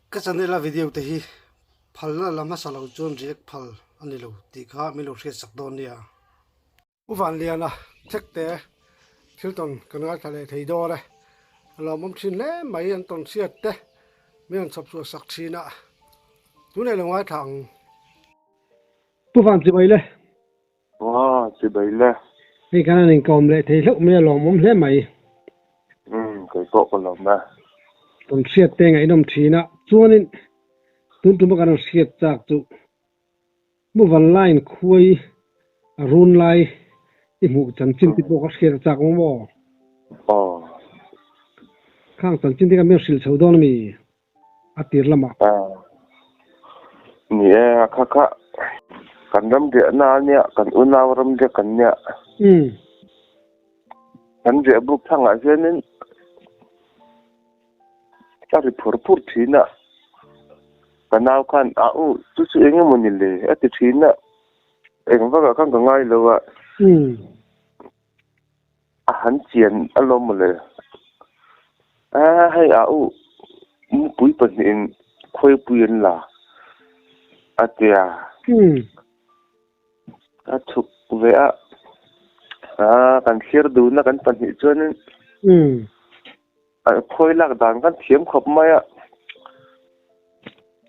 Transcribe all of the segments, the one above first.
Ka channel a video te hi phalna la hmasa lo chuan react phal a ni lo tih kha min lo hriat sak dawn nia. U Vanliana thekte thil tawn kan ngaithla leh thei dawn e. A lawmawm thin hle mai an tawn hriat te min rawn chhawp chhuah sak thin a. Tunei lo ngaithla ang. Pu Van chibai le. Aw, chibai le. Hei kan han inkawm leh thei hlauh mai a lawmawm hle mai. Umm, kei pawh ka lawm e. Tawn hriat te ngaihnawm thin a, chuanin tun tuma kan rawn hriat chak chu Muvan line khuai a run lai i hmuh chanchin te pawh ka hriat a chak ang maw? Aw. Khang chanchin te kha min hrilh chho dawn a mi a tir lamah? Aw. Ni e, a kha kha kan ram riahna a nia, kan unau ram riak kan nia. Umm. Kan riah buk thangah hianin A ri phur phur thin a, ka nau khan a u chu chu eng emaw ni le a ti thin a, eng vakah khan ka ngai lo a, a han chian alawm mawle, a hei a u mupui pahnihin khuaipui an la a ti a. A chhuk ve a, aa kan thlir dun a kan pahnih chuanin a khawi lak dan kan thiam khawp mai a,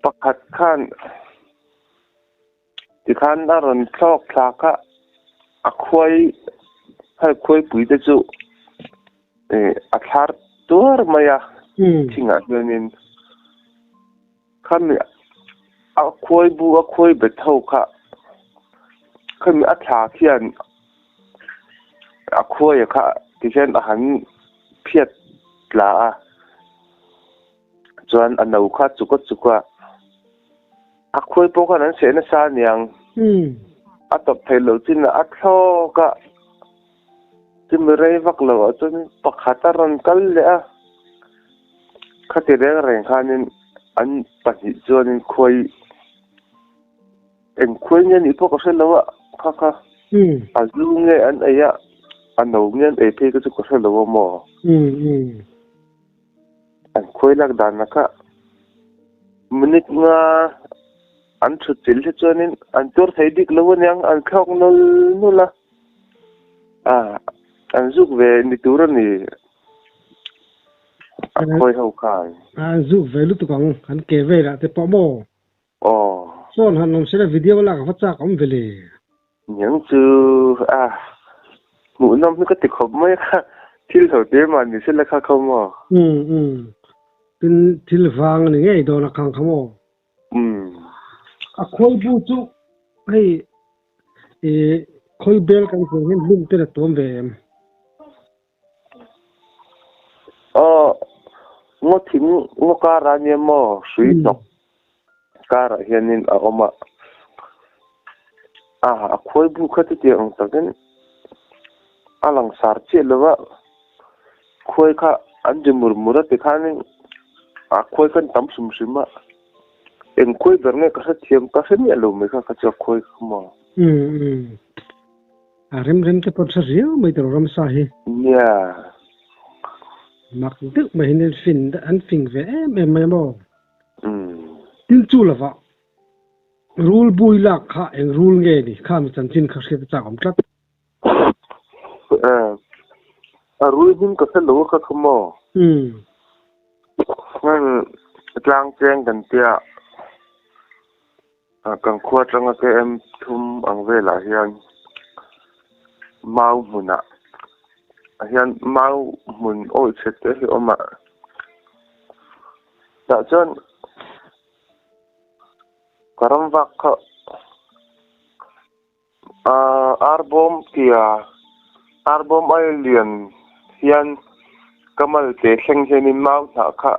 pakhat khan tikhan a rawn thlawk thla kha a khuai hei khuaipui te chu ih a thlar tuar mai a thingah hianin. Khami a khuai bu a khuai bet ho kha khami a thla khian a khuai kha tihian a han phiat tla a chuan a no kha chuk a chuk a a khuai pawh khan an seh nasa aniang a tawp theih loh chin a thlawk a chumi rei vak loh ah chuan pakhat a rawn kal leh a. Khati reng reng khanin an pahnih chuanin khuai eng khuai nge nih pawh ka hre lo a, kha kha a zu nge an ei a, a no nge an ei phei kha chu ka hre lo a maw? An khuai lak dan ah kha minute nga an thut chilh hi chuanin an tuar thei bik lo aniang an thlawk nawl nawl a, an zuk ve ni tur a ni. A khawi ho khan. A zuk ve lutuk ang, an ke velah te pawh maw? Aw. Phone han awm sela video lak a va chak awm ve le. Niang chu a hmuhnawm hi ka ti khawp mai a kha, thil tho te mah ni sela kha kho maw? Umm umm, tin thil vang a ni ngei dawn a khang kha maw? Umm. A khawi bu chu hei ih khawi bel kan tih ang hian hlum ten a tuam ve em? Aw, ngaw thing ngaw karah ania maw hrui hnawk karah hianin a awm a, a a khuai bu kha chutiang ang takin a lang sar chiah lo va, khuai kha an ri mur mur a tikhanin a khuai kha an tam hrim hrim a, eng khuai ber nge ka hrethiam ka hre miah lo mai kha kha chu a khuai kha maw. A rem rem te pawh tha riau mai tur ramsa hi. Nia. Mak deuh mai hian an fin an fing ve em em mai a maw. Umm. Thil chu lovah rul bui lak kha eng rul nge ni kha mi chanchin kha hriat a chak awm tlat. Eh. A rul hming ka hre lo a kha kha maw. Umm. Heng tlang cheng kan tia. Kan khua atanga KM thum ang velah hian mau hmunah hian mau hmun awih chhe te hi a awm a, tah chuan ka ram vak kha Ahh arbawm tia arbawm ai lian hian ka mal te thleng hianin mau hnah kha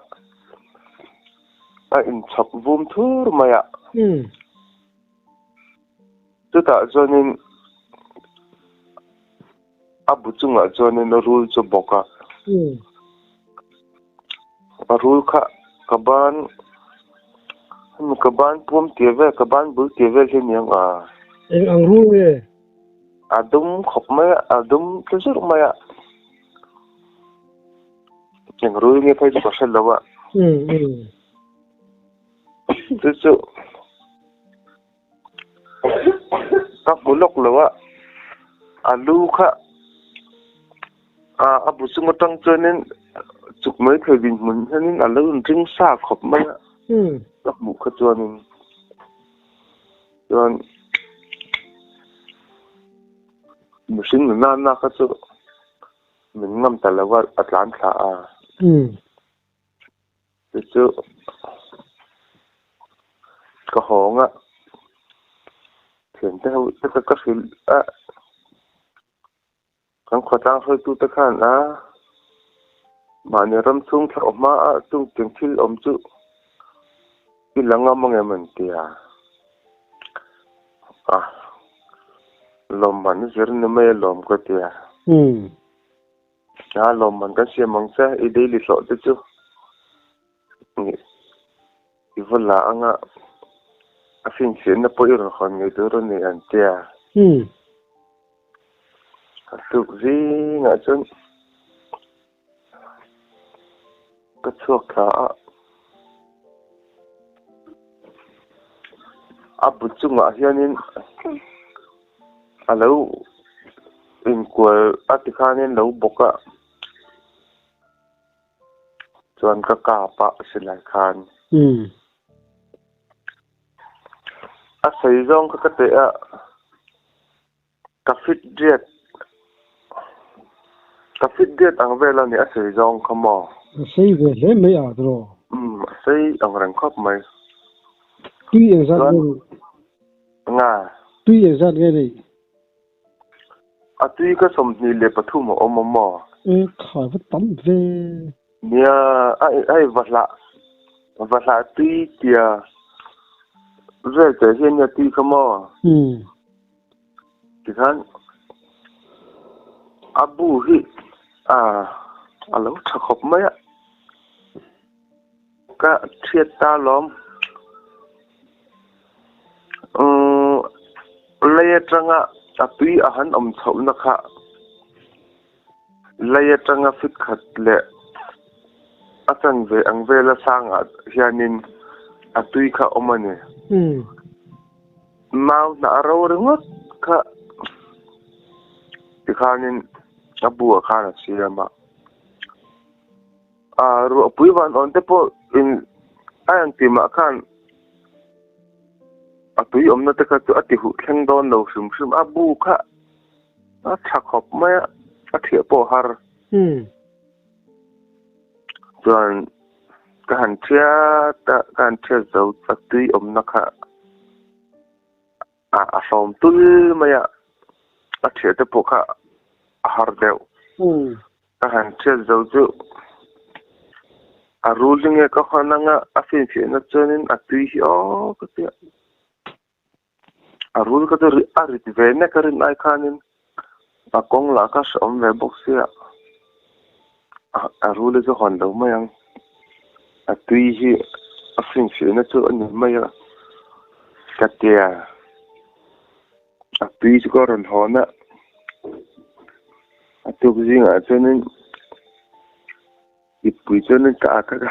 a inchhawp vum thur mai a. Chutah chuanin a bu chungah chuanin a rul chu bawk a. A rul kha ka ban hemi ka ban puam tia vel ka ban bul tia vel hi aniang a. Eng ang rul nge? A dum khawp mai a, a dum ta zurh mai a. Eng rul nge phei chu ka hre lo a. Chu chu ka hmu lawk lo a, a lu kha a bu chung atang chuanin chuk mai thei dinhmun hianin a lo inring sa khawp mai a, ka hmuh kha chuanin chuan mihring nuna na kha chu min ngam ta lo a, a tlan thla a. Chu chu ka hawng a, thiante ho te kha ka hrilh a, kan khawtlang hruaitute khan a mahni ram chhung thlauh hma a chung tiang thil awm chu i la ngam angem an ti a, a lawmman zir ni mai alawm ka ti a. A lawmman kan siam ang che, i daily hlawh te chu i va la anga a finfiahna pawh i rawn hawn ngei tur a ni an ti a. A tluk zingah chuan ka chhuak thla a, a bu chungah hianin A lo inkual a tikhanin lo bawk a, chuan ka kap a silai khan. A sawi zawng kha ka teh a, ka fit riat, ka fit riat ang vel a ni a sawi zawng kha maw? A sei ve hle mai a tiraw? Umm, a sei ang reng khawp mai. Tui engzat nge nih? Nga. Tui engzat nge nei? A tui ka 23 a awm a maw? E khai va tam ve. Nia, hei va hlah, va hlah tui tia vel teh hian nia tui kha maw? Umm. Tikhan a bu hi a a lo tha khawp mai a. Ka thiat ta lawm. Umm lei atanga a tui a han awm chhohna kha lei atanga fit khat leh a chanve ang vela sangah hianin a tui kha a awm a ni. Mau hnah a ro ringawt kha tikhanin a buah khan a siam a. A ruahpui van awn te pawh in a engti mah khan a tui awmna te kha chu a ti huh thleng dawn lo hrim hrim a, bu kha a tha khawp mai a, a thiah pawh a har. Chuan ka han thiat a, ka han thiat zo a tui awmna kha a hlawm tul mai a, a thiah te pawh kha a har deuh. Ka han hriat zo chu a rul hi nge ka hawn anga a finfiahna chuanin a tui hi aw ka tia. A rul ka chu a rit ve nek a rin ai khanin a kawng lah kha hrehawm ve bawk sia a rul hi chu hawn lo mai ang. A tui hi a finfiahna chu a ni mai a ka tia. A tui chu ka rawn hawn a, a tuk zingah chuanin mipui chuanin ka ak a ka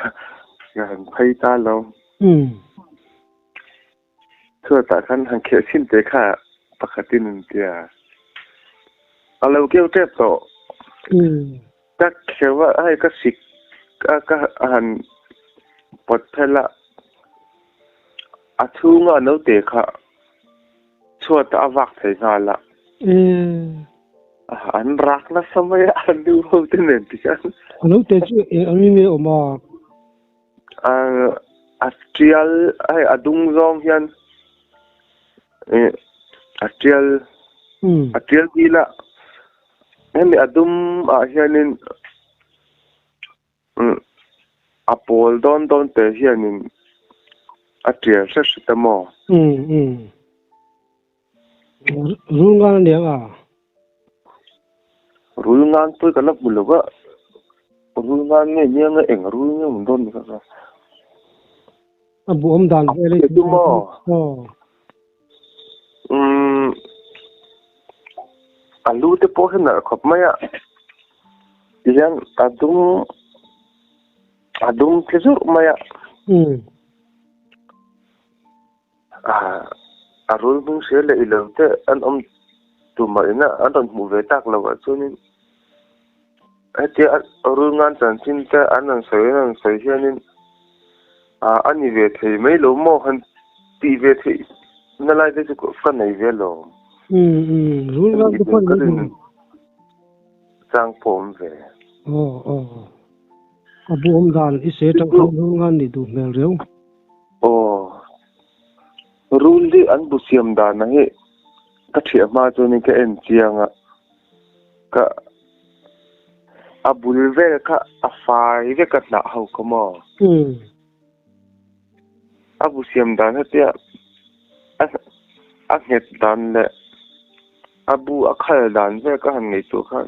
han phei ta lo. Chhuatah khan han kheh chhin teh kha pakhatin an ti a, a lo keu tep tawh. Ka kheuh a, hei ka sik a ka han pawt phel a, a chhunga naute kha. Chhuat a vak thei nghal a. An rak nasa mai a, an nu ho te nen ti hian. A lo te chu eng ang in nge awm a? A tial hei a dung zawng hian a tial a tial bil a, hemi a dum ah hianin A pawl dawn dawn te hianin a tial hret hret a maw? Umm. Rul ngan a nia a? Rul ngan pawh ka la hmu lo va, rul ngan nge nia nge eng rul nge awm dawn ni kha ka. A bu awm dan vel hi chu maw? Umm. A lu te pawh hi nalh khawp mai a. Tihian a dum a dum tle zurh mai a. A rul hming hria leh i lo te an awm tumah ina an rawn hmuh ve tak loh ah chuanin hetia a rul ngan chanchin te an rawn sawi an rawn sawi hianin a ni ve thei mai lo maw han tih ve theih na lai te chu ka nei ve alawm. Rul ngan te pawh Ka rin chang pawh awm ve. Aw aw a bu awm dan i se tang khan rul ngan nih duh hmel riau. Aw Rul hi an bu siam dana hi ka thiah hma chuanin ka en chiang a, ka a bul vel kha a fai vek a hnah ho kha maw? A bu siam dan hetia a a nghet dan leh a bu a khal dan vel ka han ngaihtuah khan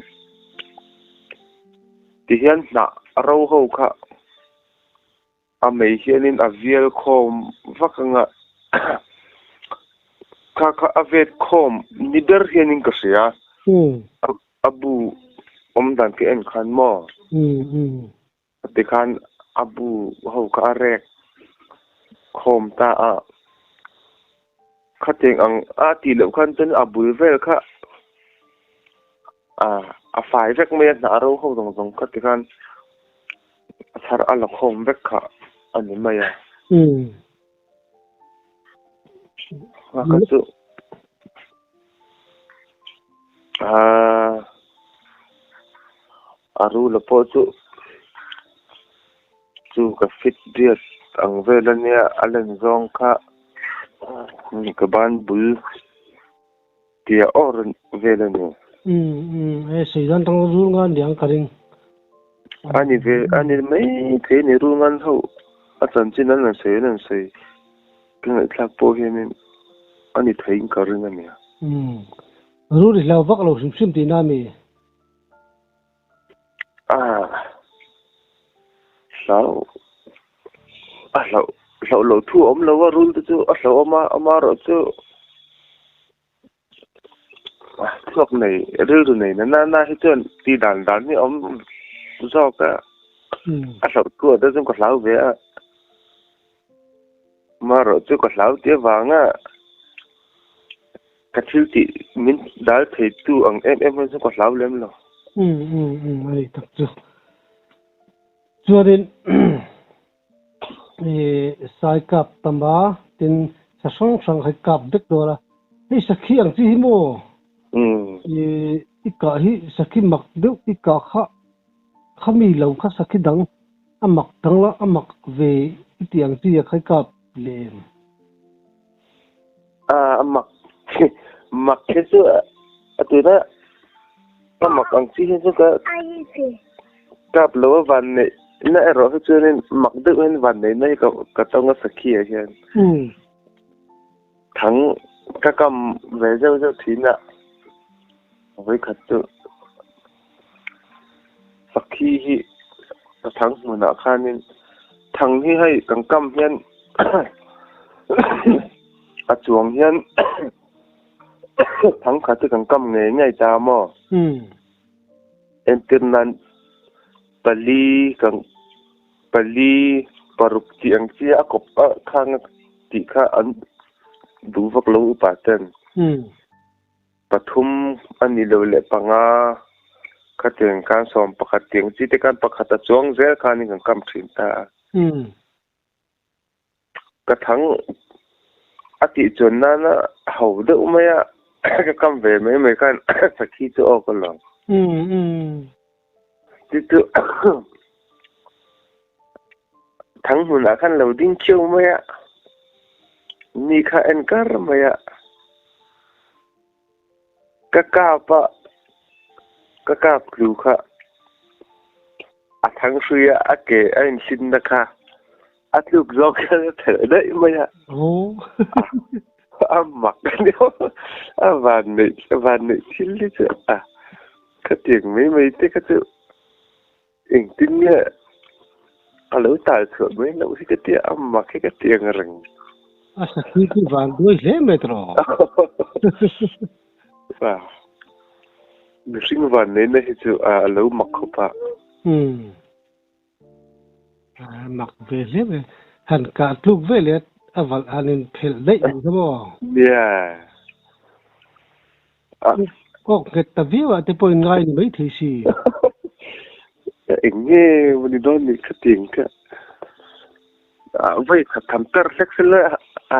tihian hnah ro ho kha A mei hianin a vial khawm vak anga kha kha a vet khawm ni ber hianin ka hria. A bu awm dan ka en khan maw? Tikhan a bu ho kha a rek khawm ta a. Khatiang ang a tih loh khan chuan a bul vel kha a fai vek mai a, hnah ro ho zawng zawng kha tikhan a thar a la khawm vek kha a ni mai a. A kha chu a rula pawh chu Chu ka fit riat ang vel a nia, a len zawng kha ka ban bul tia awr vel a ni. Umm umm e sei dan tang rul ngan niang ka ring. A ni ve a ni mai thei a ni rul ngan ho a chanchin an rawn sawi an rawn sawi ka ngaihthlak pawh hianin a ni theiin ka ring a nia. Umm rul i hlau vak lo hrim hrim tihna a mi? Hlau a hlauh hlauh loh thu a awm lo a rul te chu a hlauhawm a amaherawh chu thluak nei rilru nei na nana hi chuan tih dan dan hi a awm zawk a a hlauh thu ah te chuan ka hlau ve a amaherawh chu ka hlau tih avanga Ka thil tih min dal thei tu ang em em hian chu ka hlau lem lo. Umm umm umm a nih tak chu. Chuanin i sai kap tam a, tin sa hrang hrang kha i kap vek dawn a. Hei sakhi ang chi hi maw? I i kah hi sakhi mak deuh i kah kha khami lo kha sakhi dang a mak dang la a mak ve i tih ang chi a kha i kap leh em? A mak mak hi chu a tuna a mak ang chi hi chu ka kap lo a van neih na erawh hi chuanin mak deuh hian van neih na hi ka ka tawng a sakhi ah hian thang ka kam ve zeuh zeuh thin a vawikhat chu sakhi hi ka thang hmunah khanin thang hi hei kan kam hian a chuang hian thang khat hi kan kam ngei ngei ta maw entir nan pali kan pali paruk tih ang chi a kawp a khang tih kha an duh vak lo upa ten. Pathum a ni lo leh panga khatiang khan sawm pakhat tiang chi te khan pakhat a chuang zel khanin kan kam thin ta a. Ka thang a tih chuan nana ho deuh mai a ka kam ve mai mai khan sakhi chu awk a lo. Chu chu thang hmunah khan lo ding khiau mai a, mi kha en kar mai a, ka kap a, ka kap tlu kha a thang hrui a, a ke a inhlinna kha a tluk zawk hian a thelh daih mai a, a mak a ni a van neih van neih thil hi chu a khatiang mai mai te kha chu engtin nge a lo tal chhuah mai loh hi ka tia a mak hi ka ti ang reng. A sakhi chu van duai hle mai tawh. Mihring van neihna hi chu a lo mak khawp a. Mak ve hle mai. Han kah tluk ve leh A valh han in phelh daih ang kha maw? Nia. A. Awk nghet ta viau ah te pawh in ngai ni mai thei si. Eng nge maw ni dawn nih kha tiang kha. Vawi khat tham per hlek sela a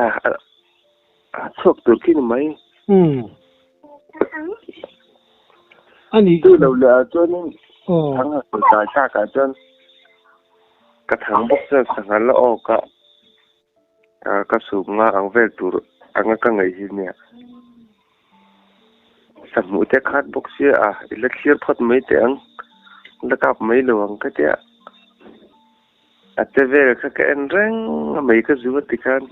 chhuak tur khi ni mai. Umm. Ani. Chu lo leh ah chuanin thang a sawi kai tak ah chuan ka thang bawk chuan sangha la awk a ka sum nga ang vel tur anga ka ngaih hi nia. Sahmuh te khat bawk sia a i la thlir phawt mai teh ang la kap mai lo ang ka tia. A che vel kha ka en reng a mai ka zu a ti khan.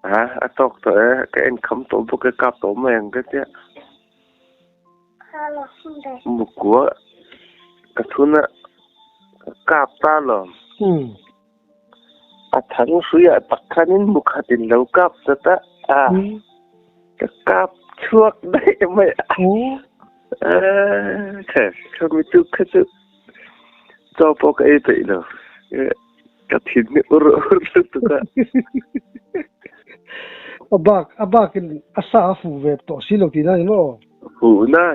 Ha a tawk tawh e, ka en kham tawh bawk e, kap tawh mai ang ka tia. Mukua ka thun a, ka kap ta lo. A thang hrui ah tak khanin mu khatin lo kap zat a, a ka kap chhuak daih mai a. Kha mi chu kha chu chaw pawh ka ei peih lo. Ka thin hi ur ur lutuk a. A bak a bakin a sa a fuh ve tawh si lo tihna ni maw? Fuh na.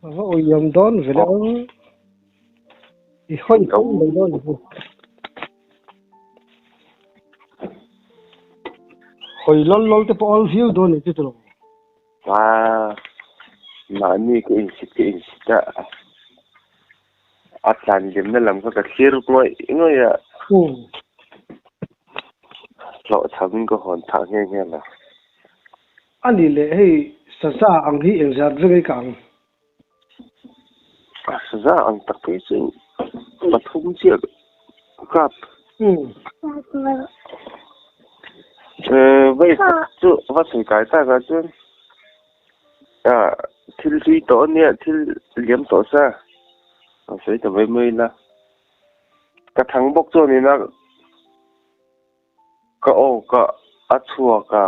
A va awihawm dawn ve le aw. I hawi fo mai dawn ni. Hawi lawl lawl te pawh awl viau dawn ni chu tilo. A mahni ka insit ka insit a, a tlan limna lam kha ka thlir ngawih ngawih a. Hlawhchhamin ka hawn thah nghe nghe lo. A nih leh hei saza ang hi engzat vek ei ka ang? Saza ang tak phei chu pathum chiah kap. Vei khat chu va sawi kai tak ah chuan thil hlui tawh a nia thil liam tawh sa a sawi ta mai mai ila ka thang bawk chuan ina ka aw ka a chhuak a.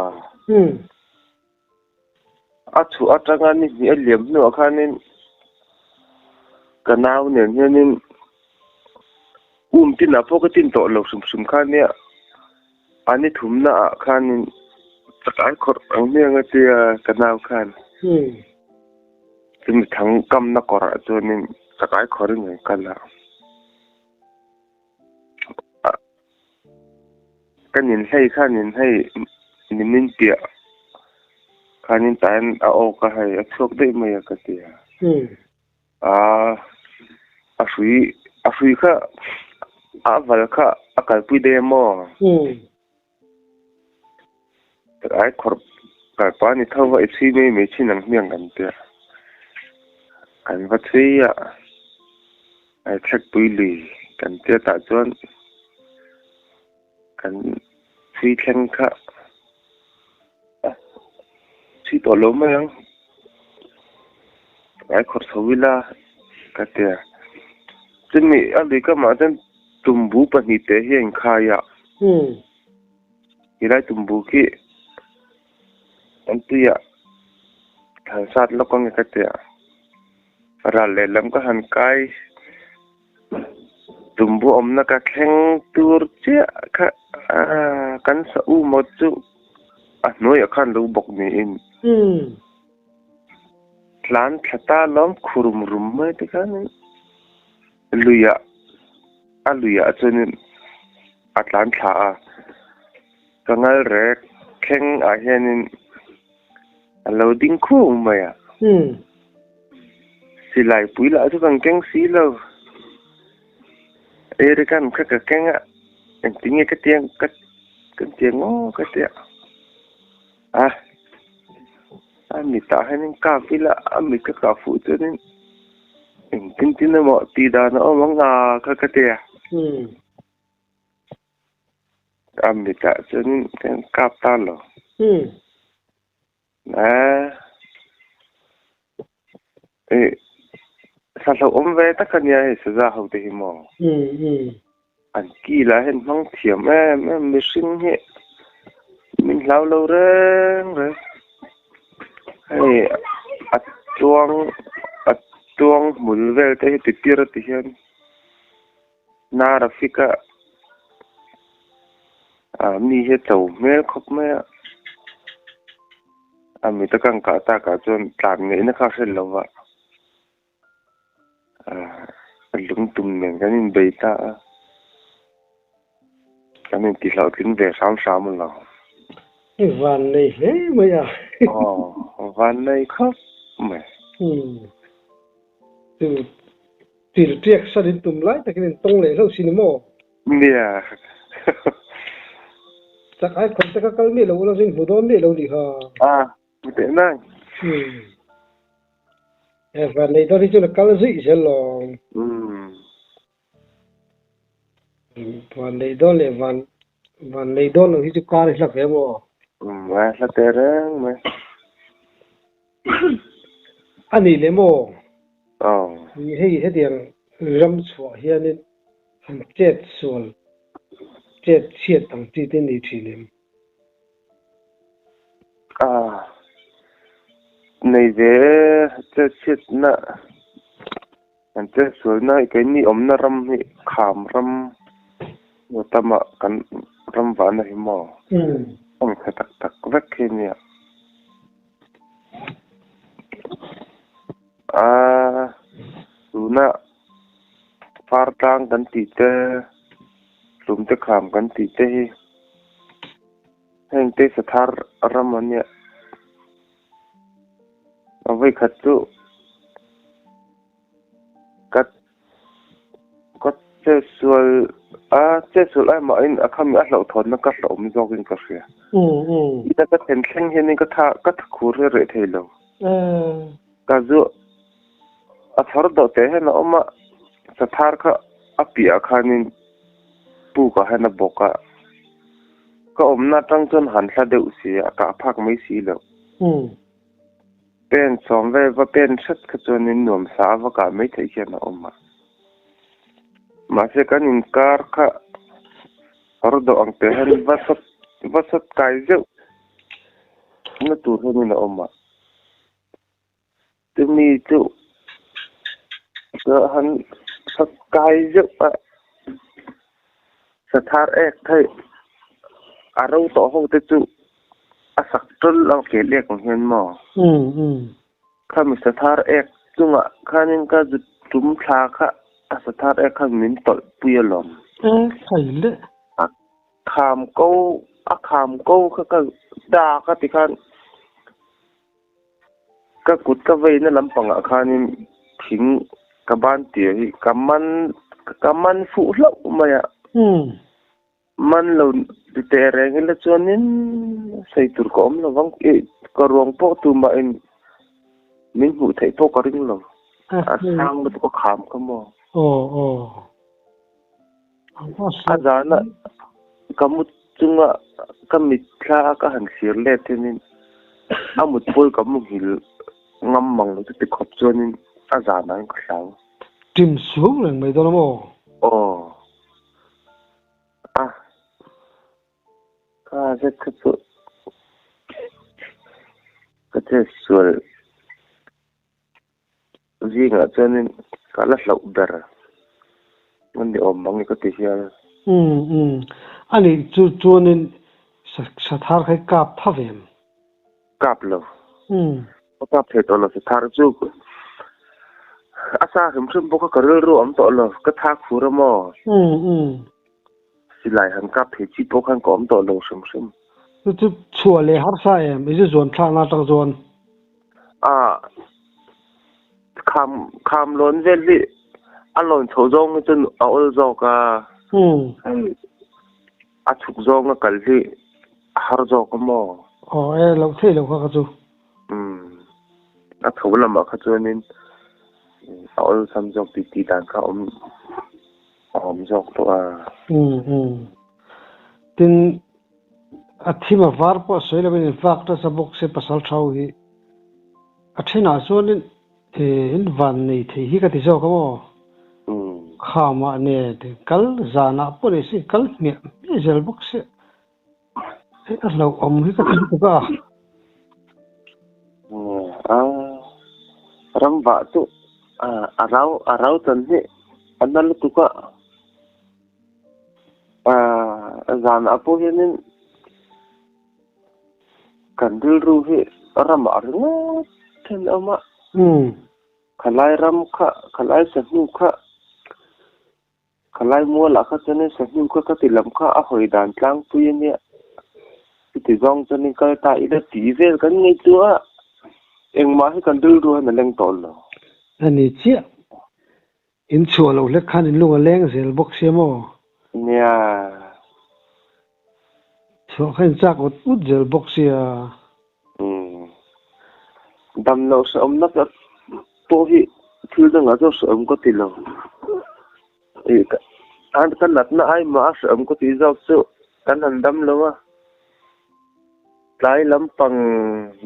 A chhuah atanga ni hnih a liam hnuah khanin ka nau nen hianin um tinah pawh ka tin tawh lo hrim hrim kha nia a ni thumna ah khanin chakai khawrh ang hmiang a tia ka nau khan chumi thang kamna kawrah chuanin chakai khawrhin kan kal a. Ka nin hlei khanin hei nimin piah khanin tah hian a awk a hei a chhuak daih mai a ka ti a. Aa a hrui a hrui kha a val kha a kalpui daih a maw? Ai khawrh kalpa ni tho va i chhui mai mai thin ang hmiang kan tia. Kan va chhui a, ai thlekpui lui kan tia tah chuan kan chhui thleng kha chhui tawh lo mai ang. Ai khawrh chho ila ka tia. Chumi a lui kamah chuan tumbu pahnih te hi a inkhai a. Helai tumbu khi an tuiah han sat lawk ange ka ti a, ral lehlam ka han kai tumbu awmna ka thleng tur chiah kha aaa kan sa u maw chu a hnuaiah khan lo bawk niin tlan thla ta lawm khurum rum mai te khanin luiah a luiah chuanin. A tlan thla a, ka ngal rek thleng ah hianin a lo ding khung mai a. Silai pui lah chu kan keng si lo. Eric-a'n kha ka keng a, engtin nge ka tiang ka kan tiang aw ka tia. A, a mitah hianin kap ila a mit ka kah fuh chuanin engtin tin emaw tih dan a awm ang a kha ka tia. A mitah chuanin kan kap ta lo. A eh sa hlauhawm ve tak a nia hei saza ho te hi maw. An kil ah hian hmang thiam em em mihring hi min hlau lo reng reng. Hei a tuang a tuang hmul vel te hi ti tir a ti hian. Hnar a fik a, A mi hi a cho hmel khawp mai a, a mit a kan kah takah chuan tlan ngaihna kha a hre lo va, a lungtum nen kan inbei ta a, kan intihlauhtling ve hram hram a lo. I van nei hle mai a. Aw, van nei khawp mai. Chu til tiak san in tum lai takin in tawng leh hlauh si ni maw? Nia. Chak ai khawn te kha kal miah lo ula zing hmu dawn miah lo nih kha. A, hmu teh nang. Umm. He van nei dawn hi chuan a kal zuih zel lawng. Umm. Van nei dawn leh van van nei dawn lo hi chu kar i hla ve maw? Umm, a hla teh reng mai. A nih leh maw? Aw. Hei hetiang ram chhuah hianin han chet sual, chet chhiat ang chi te ni thin em? A nei ve e, chet chhiatna, han chet sualna hi keini awmna ram hi kham ram tama kan ram vahna hi maw? Awm tha tak tak vek hi nia. A tuna far tlang kan tih te hlum te kham kan tih te hi heng te sathar ram a nia a vawikhat chu ka Ka chetsual a, chetsual ai mahin a khami a hlauhthawnna ka hlauhawm zawkin ka hria. Ina ka thlen thleng hianin ka tha ka tha khur hi a reh thei lo. Ka zu a chhawr dawh teh hian a awm a, sathar kha a piahah khanin pukah hian a bawk a, ka awmna atang chuan han hla deuh si a, kah phak mai si lo. Pen sawm vel va pen hret kha chuanin nuam sa a va kah mai theih hian a awm a. Mahse kan inkar kha hawr dawh ang teh hian va sawt va sawt kai zeuh na tur hianin a awm a. Chumi chu ka han sawt kai zeuh a, sathar ek thei a ro tawh ho te chu A sak ṭawlh a ke lek ang hian maw? Khami sathar ek chungah khanin ka zut tum thla kha a sathar ek khan min tawlh pui alawm. E khai le. A kham ko a kham ko kha ka dak a ti khan ka kut ka veina lampangah khanin thing ka ban tir hi ka man ka man fuh hlauh mai a. Man lo ti teh reng ila chuanin sawi tur ka awm lo vang i ka ruang pawh tumahin min hmuh theih pawh ka ring lo. A sang lutuk a kham kha maw. Aw aw. A zana ka mu chunga ka mitthla a ka han thlir let hianin a mut pawi ka mu nghil ngam mang lo chuti khawp chuanin a zanah hian ka hlau. Ṭim suau reng mai dawn a maw? Aw. A ka zet kha chu ka che sual zingah chuanin ka la hlauh ber a ni awm ang i ka ti hial. Umm umm a nih chu chuanin sathar kha i kap tha ve em? Kap lo. Ka kap thei tawh lo sathar chu a sa hrim hrim bawk a ka rilru a awm tawh lo ka tha khur a maw? Silai han kap thei chi pawh khan ka awm tawh lo hrim hrim. Chu chu chhuah leh harsa em i zu zuan thlakna atang chuan? A kham kham lawn vel hi a lawn chho zawng hi chuan a awl zawk a. A chhuk zawnga kal hi a har zawk a maw? Aw e, loh theih loh kha kha chu. Umm, a tho lamah kha chuanin a awlsam zawk tih tih dan kha awm a awm zawk tawh a. Umm umm. Tin, a thim a var pawh a sawi lovin in fak nasa bawk se pasal thau hi. A thenah chuanin In van nei thei hi ka ti zawk a maw? Khamah nen kal zanah pawh ni se kal hmiah hmiah zel bawk se hei a hlauhawm hi ka ti lutuk a. A ram vah chu a rau a rau tan hi a na lutuk a. Zanah pawh hianin kan rilru hi ramah ringawt hian a awm a. Khalai ram kha, khalai sahnu kha, khalai mualah kha chuanin sahnu kha ka ti lam kha a hawi dan tlangpui a nia. Chuti zawng chuanin kal ta ila tih vel kan ngaihtuah a, engmah hi kan rilru hian a leng tawh lo. A ni chiah. In chhuah loh hlek khan in lung a leng zel bawk sia maw? Nia. Chhuah kha in chak ut ut zel bawk sia. Umm. Dam loh hrehawmna ka pawh hi thil dangah chuan hrehawm ka ti lo. Ih ka ka natna ai mah a hrehawm ka tih zawk chu kan han dam lo a. Tlai lampang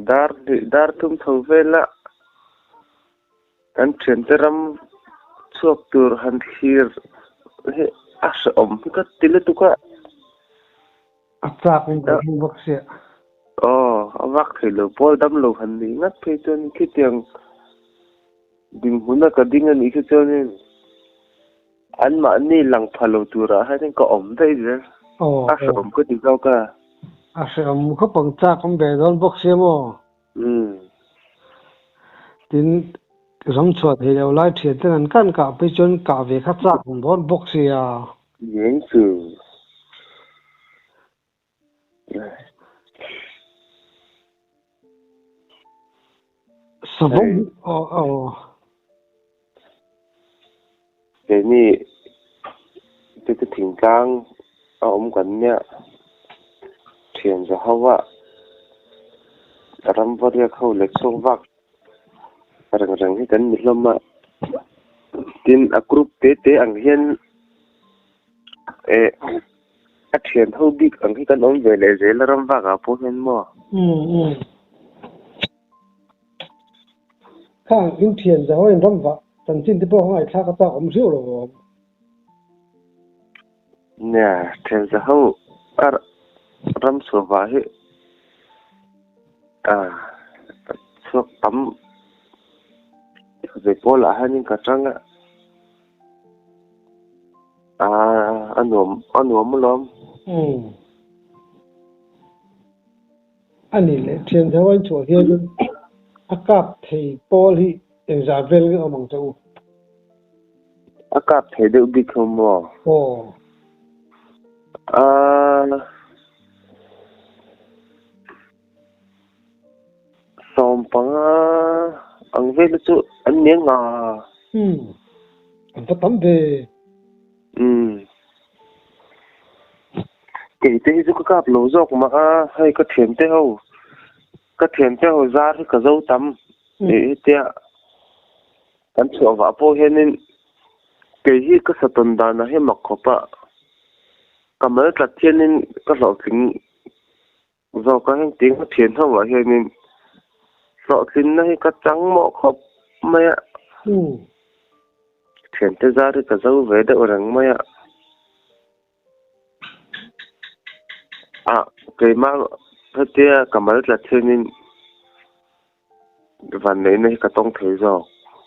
dar hnih dar thum tho vela Kan thiante ram chhuak tur han thlir hi a hrehawm hi ka ti lutuk a. A chak in ka hmu bawk sia. Aw, a vak thei lo pawl dam lo han nih ngat phei chuan khitiang dinhmuna ka ding a nih khi chuanin anmahni lang pha lo turah hianin ka awm daih zel. A hrehawm ka ti zawk a. A hrehawm khawp ang chak awm ve dawn bawk sia maw? Umm. Tin, ram chhuah thei lo lai thian ten an kan kah phei chuan kah ve kha chak awm dawn bawk sia. Ngeng chu. Savawm aw aw. Keini te chu thingtlang a awm kan nia, thian za ho a ram va riak ho leh chhuak vak reng reng hi kan ni hlawm a, tin a group te te ang hian eh a thian ho bik ang hi kan awm ve leh zel a ram vak ah pawh hian maw. Khang in thian za ho in ram vah chanchin te pawh ngaihthlak a chak awm hriau lo awm. Nia, thian za ho a ram chhuah vah hi a chhuak tam ve pawl ah hianin ka tang a, a nuam a nuam alawm. A nih leh thian deuh a inchhuah hianin a kap thei pawl hi engzah vel nge awm ang che u? A kap thei deuh bik ho maw? Aw. Aaa. Sawmpanga ang vel chu an ni ang a. Umm. An va tam ve. Umm. Kei te hi chu ka kap lo zawk mah a, hei ka thiante ho, ka thiante ho zar hi ka zo tam tih hi tia kan chhuah vah pawh hianin kei hi ka satawn danah hi mak khawp a, ka mal tlat hianin ka hlawhtling Zawka hengtiang ka thian ho ah hianin hlawhtlinna hi ka chang mawh khawp mai a, thiante zar hi ka zo ve deuh reng mai a, ah keimah hetia ka mal tlat hianin vanneihna hi ka tawng thei zawk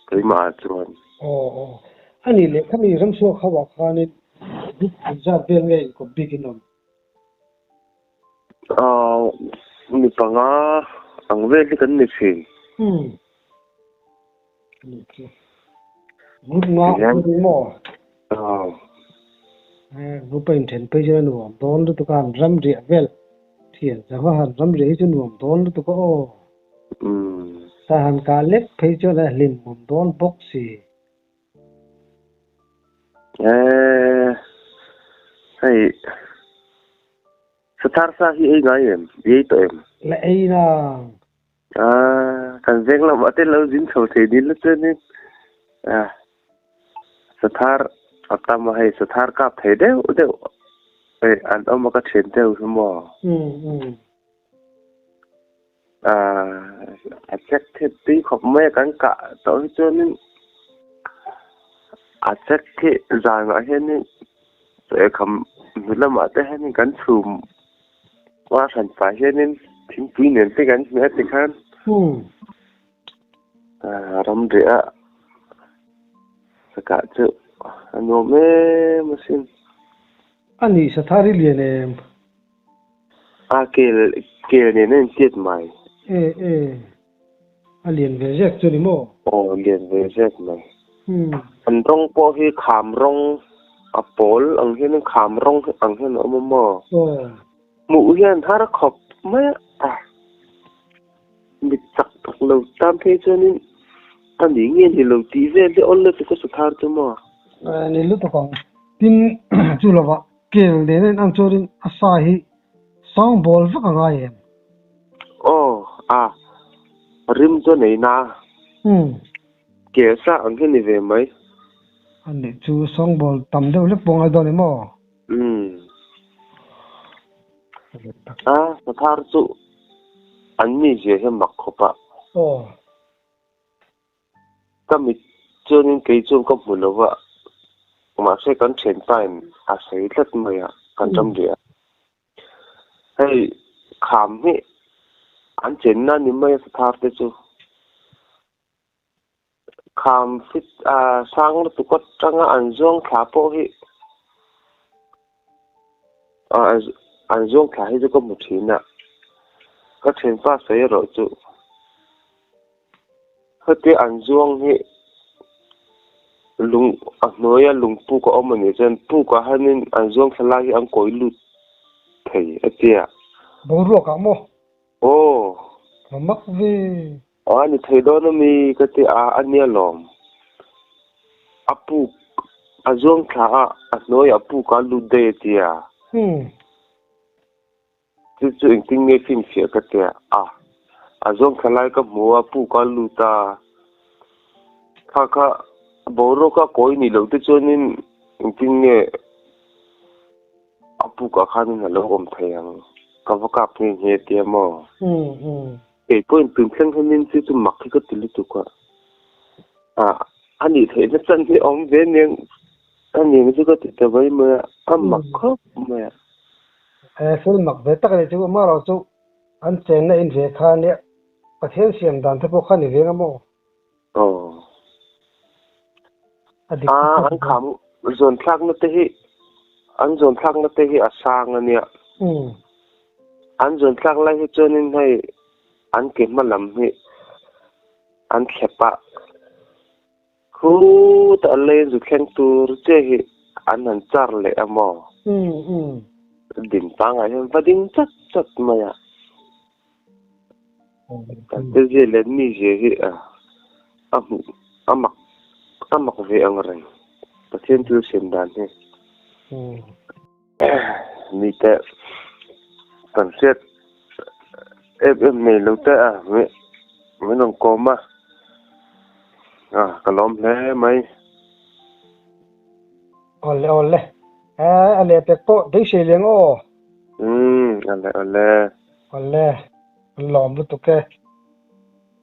keimah ah chuan. Aw aw a nih leh khami ramchhuak ho ah khanin group zat vel nge inkawp bik in awm? Aw mi panga ang vel hi kan ni thin. Umm. Group nga ang vel maw? Aw. Group a inthen phei chuan a nuam dawn lutuk a, han ram riah vel thian chauh a, han ram riah hi chu nuam dawn lutuk a aw. Umm. Sa han kah lek phei chuan a hlimawm dawn bawk si. Eee hei sathar sa hi ei ngai em? I ei tawh em? La ei na. Aaa kan veng lamah te lo zin chho thei dil la chuanin ah sathar a tam a hei sathar kap thei deuh deuh hei an awm a ka thian deuh hi maw. A check thei tui khawp mai a kan kah tawh hi chuanin a check hi zanah hianin lehkham hnu lamah te hianin kan chhum a hran pah hianin thingpui nen te kan hmeh a tikhan ram reh a sakah chu a nuam em asin. A nih sathar i lian em? A kel kel nen a intiat mai. E e. A lian ve zek chu ni maw? Aw lian ve zek mai. An rawng pawh hi kham rawng a pawl ang hian kham rawng ang hian a awm a maw? Aw. Hmuh hian har khawp mai a. Mit chak tak lo tan phei chuanin a ni nge ni lo tih vel hi awl lutuk a sathar chu maw? Ni lutuk ang. Tin, chu lovah kel nen a inang chuanin a sa hi sang bawl vak a ngai em? Aw, a rim chu a nei na. Kel sa ang hi a ni ve mai. A nih chu sang bawl tam deuh hlek pawh a ngai dawn em aw? Umm. A sathar chu an mizia hi mak khawp a. Aw. Ka mit chuanin kei chuan ka hmu lo va, mahse kan thianpain a sawi tlat mai a, kan ram rih a. Hei kham hi an chenna ni mai a sathar te chu. Kham fit a sang lutuk atanga an zawng thla pawh hi an zawng thla hi chu ka hmu thin a, ka thianpa sawi erawh chu heti an zuang hi lung a hnuaia lung puk a awm a nih chuan pukah hianin an zuang thla lai hi an kawi lut thei a tia. Boruak ah maw? Aw. Ka mak ve. A ni thei dawn a mi ka ti a, a nia lawm. A puk a zuang thla a, a hnuaiah a puk a lut daih a ti a. Chu chu engtin nge finfiah ka ti a, a zuang thla lai ka hmu a, puk a lut a. Kha kha boruak a kawi nih loh te chuanin engtin nge A pukah khanin a lo awm thei ang. Ka va kap nghe nghe tia maw? Kei pawhin tun thleng hianin chu chu mak hi ka ti lutuk a. A nih theihna chan hi a awm ve aniang a niang chu ka ti ta mai mai a, a mak khawp mai a. He thil mak ve tak a ni chu amaherawh chu an chenna in ve kha ania Pathian siam dan te pawh kha ni ve nga maw? Aw. A an kham zawn thlakna te hi an zawn thlakna te hi a sang a nia. An zawn thlak lai hi chuanin hei an ke hma lam hi an thlep a. Khutah an lei an zu thleng tur che hi an han char leh a maw? Din pangngai hian va ding chat chat mai a. Kan te zia leh mi zia hi a hmuh a mak a mak ve ang reng Pathian thil siam dan hi. Mite kan hriat em em nei lo te a min rawn kawm a, ka lawm hle mai. Awle awle a leh pek pawh beisei leng aw. Umm awle awle. Awle, an lawm lutuk e.